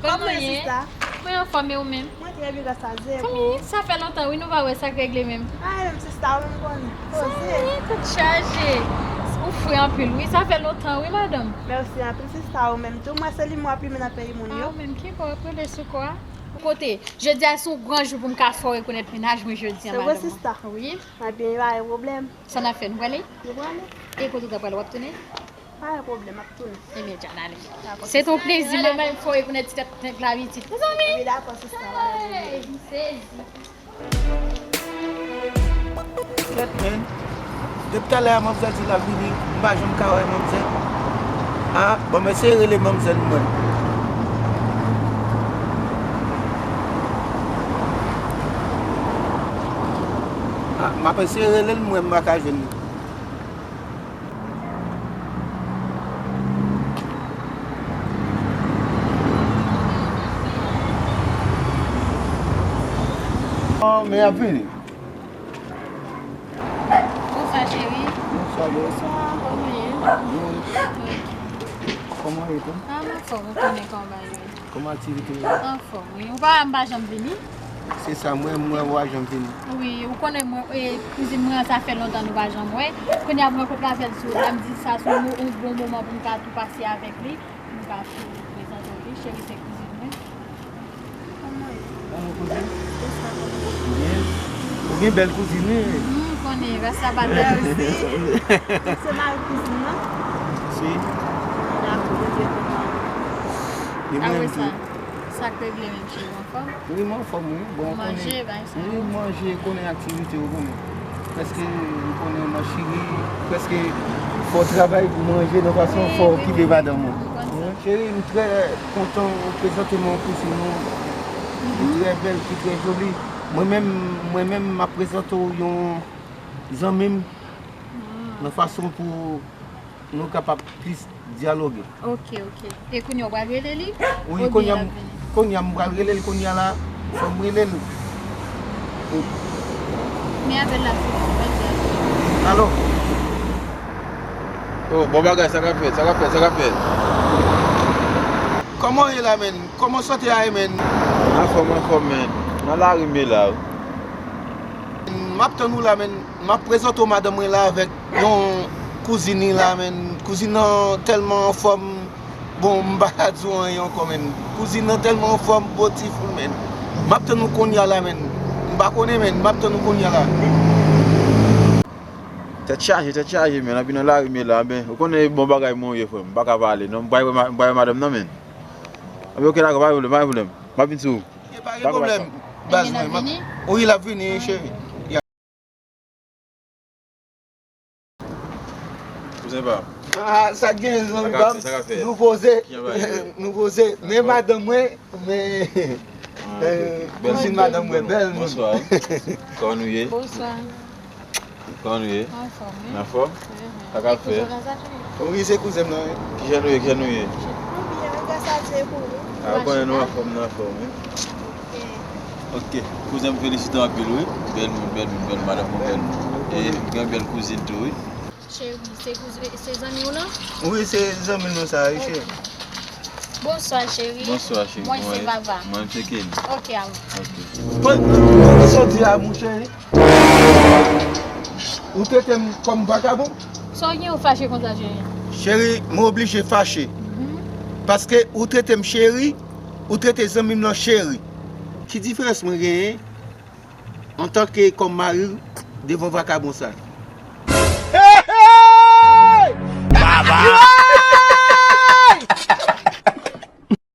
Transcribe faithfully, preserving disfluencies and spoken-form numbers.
Kòman w ye, sista? Mwen anfòm, e ou menm? Mwen trè byen, gras a Dye. Fanmi, sa fè lontan, wi, nou pa wè, sa k regle menm? Ay, menm sista, ou menm konnen. Poze. Fanmi, tèt chaje. Ou fre anpil, wi, sa fè lontan, wi, madanm. Mèsi anpil, sista, ou menm tou. Mwen se limon ap limen nan peyi moun yo. Ah, ou menm ki bò, ap rele sou kò a? Kote, jodi a se yon gran jou pou m ka fè w rekonèt mennaj mwen jodi a, madanm. Se vre, sista? Wi. Ebyen, pa gen pwoblèm. Sa n ap fè, nou prale? Nou prale. E kote w ta prale, w ap tounen? Pa gen pwoblèm, m ap tounen. Ebyen, Jan, ale. Dakò, sista. Se te yon plezi, madanm, fè w rekonèt ti tèt nèg la pitit. Mezanmi! Wi, dakò, sista. Hey, m sezi. Gad, men. Depi talè a, manzè di l ap vini, m pa janm ka wè manzè. Ah, bon, m eseye rele manzè l mwen. Ah, m ap eseye rele l mwen, m pa ka jwenn li. Oh, men y ap vini. Bonswa, cheri. Bonswa, bro. Bonswa, kòman w ye? Byen. Wi. Kòman w ye tou? Ah, m anfòm, ou konnen kòman bagay yo ye. Kòman aktivite yo? Anfòm, wi. Ou pa wè m pa janm vini? Se sa, mwen, mwen, ou pa janm vini. Wi, ou konnen mwen, e, kouzin mwen an, sa fè lontan nou pa janm wè. Kounye a, mwen rankontre avè l sou, la m di sa, se yon mo-, yon bon moman pou m ka tou pase avèk li. M ka tou prezante w li, cheri, se kouzin mwen. Kòman w ye? Kòman kouzin? Bonswa, kòman w ye? Byen. Ou gen bèl kouzin, wi. M konnen, rasta pa bèl osi. Se mari kouzin nan? Si. Dakò, Bondye kontan. E mwen menm tou. Sa k regle menm, cheri, w anfòm? Wi, m anfòm, wi. Bon, ou konnen. Manje, bagay sa yo. Wi, manje, konnen aktivite, ou konnen. Prèske, ou konnen, nan Chili, prèske fò w travay pou manje, nan fason fò w okipe madanm ou. Wi, wi, m konn sa. Cheri, m trè kontan ou prezante mwen yon kouzin nou ki trè bèl, ki trè joli. Mwen menm, mwen menm, m ap prezante w yon zanmi m nan fason pou nou kapab plis dyaloge. Ok, ok. E kounye a w pral rele li? Wi, kounye a, kounye a m pral rele l, kounye a la, fò m rele l. Men apèl la fini, ou pral di a. Alo? Oh, bon bagay, sa k ap fèt, sa k ap fèt, sa k ap fèt? Kòman w ye la, menn? Kòman sante a ye, menn? Anfòm, anfòm, menn. Nan lari m ye la, wi. M ap tann ou la, menn. M ap prezante w madanm mwen la avèk yon kouzin li la, menn. Kouzin nan tèlman anfòm. Bon, m pa ka di w anyen ankò, menn. Kouzin nan tèlman anfòm, beautiful, menn. M ap tann ou kounye a la, menn. M pa konnen, menn. M ap tann ou kounye a la. Tèt chaje, tèt chaje, menn. Anpi nan lari m ye la, men. Ou konnen bon bagay mwen ye, frè m. M pa ka pale, non. M pa wè ma-, m pa wè madanm nan, menn. Anpi ok, dakò, pa gen pwoblèm, pa gen pwoblèm. M ap vin sou ou. Pa gen pwoblèm, baz mwen. Wi, l ap vini, cheri. Kouzen pa m. Ah, sa k gen, zanmi pa m? Nou poze. Nou poze. Men madanm mwen, men, eh, kouzin madanm mwen, bèl moun. Bonswa. Kòman nou ye? Bonswa. Kòman nou ye? Anfòm, wi. Anfòm? Sa k ap fèt? Wi, se kouzen m nan, wi. Kijan nou ye? Kijan nou ye? Nou byen, wi, gras a Dye, e pou ou? Ah, ou konnen nou anfòm, nou anfòm, wi. Ok. Ok, kouzen, m felisite w anpil, wi. Bèl moun, bèl moun, bèl madanm, bèl moun. E gen bèl kouzin tou, wi. Cheri, se kouzin, se zanmi w nan? Wi, se zanmi nou sa, wi, cheri. Bonswa, cheri. Bonswa, cheri. Mwen se Vava. Mwen se Kenny. Ok, amou. Ok. Bon, sa w di a, mon cheri? Ou trete m kòm vakabon? Sa w gen ou fache konsa, cheri? Cheri, mwen oblije fache. Mhm. Paske ou trete m cheri, ou trete zanmi m nan cheri. Ki diferans mwen genyen antanke kòm mari w devan vakabon sa? Hey, hey! Baba!